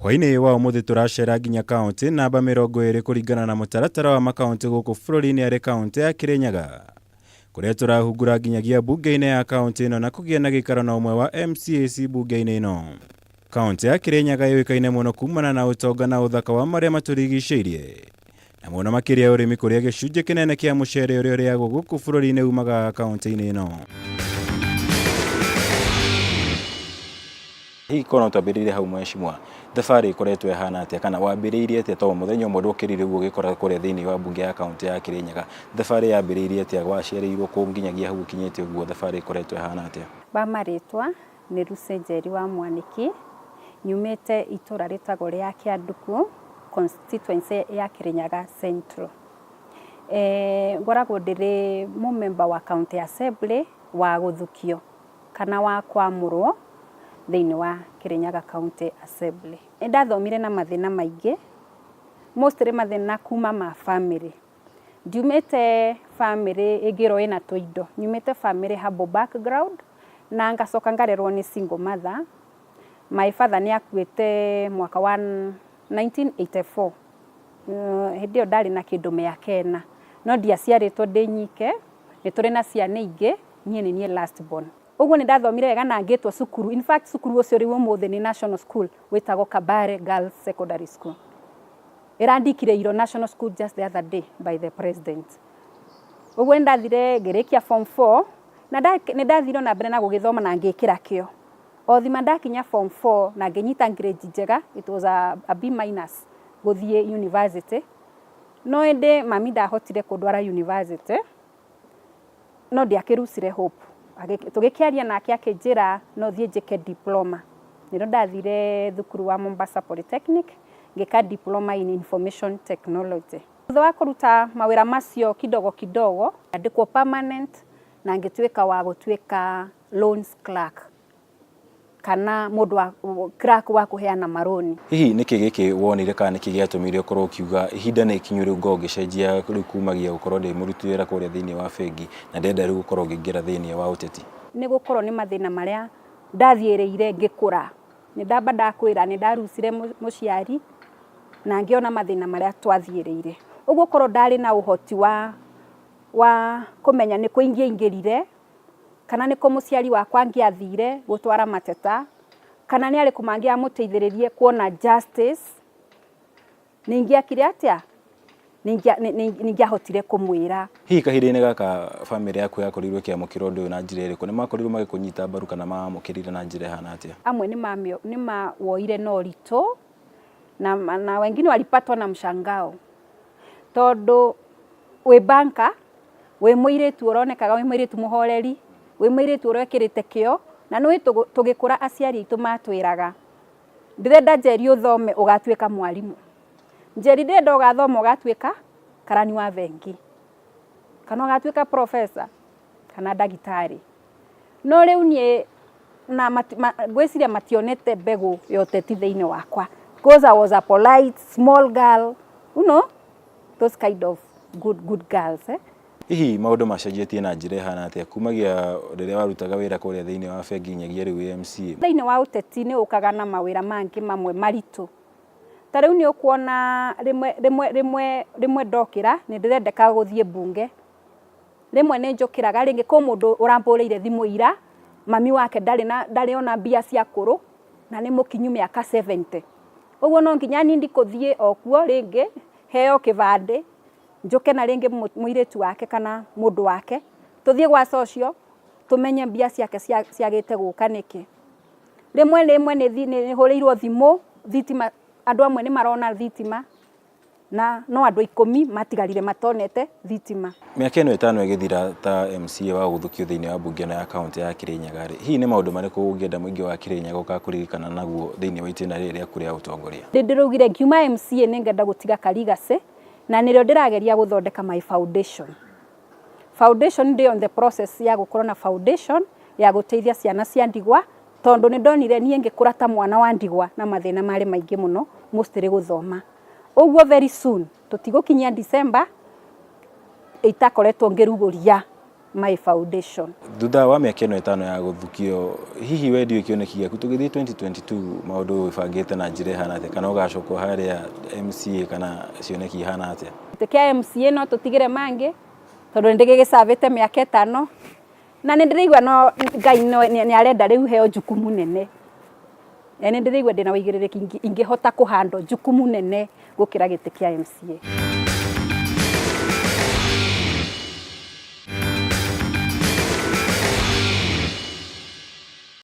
Hwainĩ wa ũmũthĩ tũracera nginya kaũntĩ namba 20 kũringana na mũtaratara wa makaũntĩ gũkũ bũrũri-inĩ arĩ kaũntĩ ya Kirinyaga, kũrĩa tũrahungura nginyagia mbunge-inĩ ya kaũntĩ ĩno na kũgĩa na gĩikaro na ũmwe wa MCAs mbunge-inĩ ĩno. Kaũntĩ ya Kirinyaga yũĩkaine mũno kumana na ũtonga na ũthaka wa marĩa matũrigicĩirie, na mũno makĩria ũrĩmi kũrĩa gĩcunjĩ kĩnene kĩa mũcere ũrĩa ũrĩagwo gũkũ bũrũri-inĩ umaga kaũntĩ-inĩ ĩno. Hihi korwo no twambĩrĩrie hau mheshimiwa, thabarĩ ĩkoretwo ĩhana atĩa kana wambĩrĩirie atĩa tondũ mũthenya ũmwe ndũkĩrire ũguo ũgĩkora kũrĩa thĩinĩ wa mbunge ya kaũntĩ ya Kirinyaga, thabarĩ yambĩrĩirie atĩa waciarĩirwo kũ nginyagia hau ũkinyĩte ũguo thabarĩ ĩkoretwo ĩhana atĩa? Wa marĩtwa nĩ Lucy Njeri wa Mwanĩki, nyumĩte itũra rĩtagwo rĩa Kĩanduku, constituency ya Kirinyaga Central. Ngoragwo ndĩrĩ mũmemba wa County Assembly wa gũthukio kana wa kwamũrwo thĩinĩ wa Kirinyaga County Assembly. Nĩ ndathomire na mathĩna maingĩ, mostly mathĩna kuma ma family. Ndiumĩte family ĩngĩrwo ĩna tũindo, nyumĩte family humble background na ngacoka ngarerwo nĩ single mother. My father nĩ akuĩte mwaka wa 1984, hĩndĩ ĩyo ndarĩ na kĩndũ mĩaka 4, no ndiaciarĩtwo ndĩ nyike, nĩ tũrĩ na ciana ingĩ, niĩ nĩ niĩ last born. Ũguo nĩ ndathomire wega na ngĩtwo cukuru, in fact cukuru ũcio rĩu ũmũthĩ nĩ national school wĩtagwo Kabare Girls Secondary School. Ĩrandikire national school just the other day by the president. Ũguo nĩ ndathire ngĩrĩkia form 4 na nĩ ndathire ona mbere na gũgĩthoma na ngĩkĩra kĩo. O thima ndakinya form 4 na ngĩnyita grade njega, it was a B minus gũthiĩ university. No ĩndĩ mami ndahotire kũndwara university, no ndiakĩrucire hope. Tũgĩkĩaria nake akĩnjĩra no thiĩ njĩke diploma. Nĩrĩo ndathire thukuru wa Mombasa Polytechnic ngĩka diploma in information technology. Thutha wa kũruta mawĩra macio kidogo kidogo, ngĩandĩkwo permanent na ngĩtuĩka wa gũtuĩka loans clerk kana mũndũ wa clerk wa kũheana marũni. Hihi nĩkĩ gĩkĩ wonire kana nĩkĩ gĩatũmire ũkorwo ũkiuga ihinda nĩ ikinyu rĩu ngorwo ngĩcenjia rĩu kumagia gũkorwo ndĩ mũruti wĩra kũrĩa thĩinĩ wa bengi na ndĩrenda rĩu gũkorwo ngĩingĩra thĩinĩ wa ũteti? Nĩ gũkorwo nĩ mathĩna marĩa ndathiĩrĩire ngĩkũra. Nĩ ndamba ndakwĩra nĩ ndarucire mũciari na ngĩona mathĩna marĩa twathiĩrĩire. Ũguo korwo ndarĩ na ũhoti wa kũmenya nĩkũ ingĩaingĩrire kana nĩkũ mũciari wakwa angĩathire gũtwara mateta kana nĩ arĩkũ mangĩamũteithĩrĩrie kuona justice, nĩ ingĩekire atĩa? Nĩ ingĩahotire kũmwĩra. Hihi kahinda-inĩ gaka bamĩrĩ yaku yakorirwo ĩkĩamũkĩra ũndũ ũyũ na njĩra ĩrĩkũ? Nĩ makorirwo magĩkũnyita mbaru kana mamũkĩrire na njĩra ĩhana atĩa? Amwe nĩ mawoire na ũritũ na wengine walipatwa na mshangao tondũ wĩ banker, wĩ mũirĩtu ũronekaga wĩ mũirĩtu mũhoreri, wĩ mũirĩtu ũrekĩrĩte kĩo, na nĩ tũgĩkũra aciari aitũ matwĩraga ndĩrenda Njeri ũthome ũgatuĩka mwarimũ, Njeri ndĩrenda ũgathoma ũgatuĩka karani wa bengi kana ũgatuĩka professor kana ndagĩtarĩ. No rĩu niĩ na ngwĩciria mationete mbegũ ya ũteti thĩinĩ wakwa because I was a polite small girl, you know, those kind of good girls, eh? Hihi maũndũ macenjetie na njĩra ĩhana atĩa kumagia rĩrĩa warutaga wĩra kũrĩa thĩinĩ wa bengi nginyagia rĩu wĩ MCA? Thĩinĩ wa ũteti nĩ ũkaga na mawĩra mangĩ mamwe maritũ. Ta rĩu nĩ ũkuona rĩmwe rĩmwe rĩmwe rĩmwe ndokĩra nĩ ndĩrendeka gũthiĩ mbunge. Rĩmwe nĩ njũkĩraga rĩngĩ kwĩ mũndũ ũrambũrĩire thimũ ira, mami wake ndarĩ na ndarĩ ona mbia cia kũrũ na nĩ mũkinyu mĩaka 70. Ũguo no nginya niĩ ndikũthiĩ o kuo rĩngĩ heo kĩbandĩ njũke na rĩngĩ mũirĩtu wake kana mũndũ wake tũthiĩ gwa cocio tũmenye mbia ciake ciagĩte gũka nĩkĩ. Rĩmwe rĩmwe nĩ hũrĩirwo thimũ thitima, andũ amwe nĩ marona thitima na no andũ 10 matigarire matonete thitima. Mĩaka ĩno 5 ĩgĩthira ta MCA wa gũthukio thĩinĩ wa mbunge ĩno ya kaũntĩ ya Kirinyaga rĩ, hihi nĩ maũndũ marĩkũ ũngĩenda mũingĩ wa Kirinyaga ũgakũririkana naguo thĩinĩ wa itĩna rĩrĩ rĩaku rĩa ũtongoria? Ndĩraugire ngiuma MCA nĩ ngenda gũtiga ka legacy na nĩrĩo ndĩrageria gũthondeka my foundation. Foundation ndĩ on the process ya gũkorwo na foundation ya gũteithia ciana cia ndigwa tondũ nĩ ndonire niĩ ngĩkũra ta mwana wa ndigwa na mathĩna marĩ maingĩ mũno mostly gũthoma. Ũguo very soon tũtigũkinyia December itakoretwo ngĩrugũria My foundation. Thutha wa mĩaka ĩno ĩtano ya gũthukio, hihi we ndiũĩ kĩoneki gĩaku tũgĩthiĩ 2022 maũndũ wĩbangĩte na njĩra ĩhana atĩa, kana ũgacokwo harĩa MCA kana cioneki ihana atĩa? Gĩtĩ kĩa MCA no tũtigĩre mangĩ tondũ nĩ ndĩgĩgĩcabĩte mĩaka ĩtano na nĩ ndĩraigua no Ngai nĩ arenda rĩu heo jukumu nene. Na nĩ ndĩraigua ndĩna ũigĩrĩrĩki ingĩhota kũhandwo jukumu nene gũkĩra gĩtĩ kĩa MCA.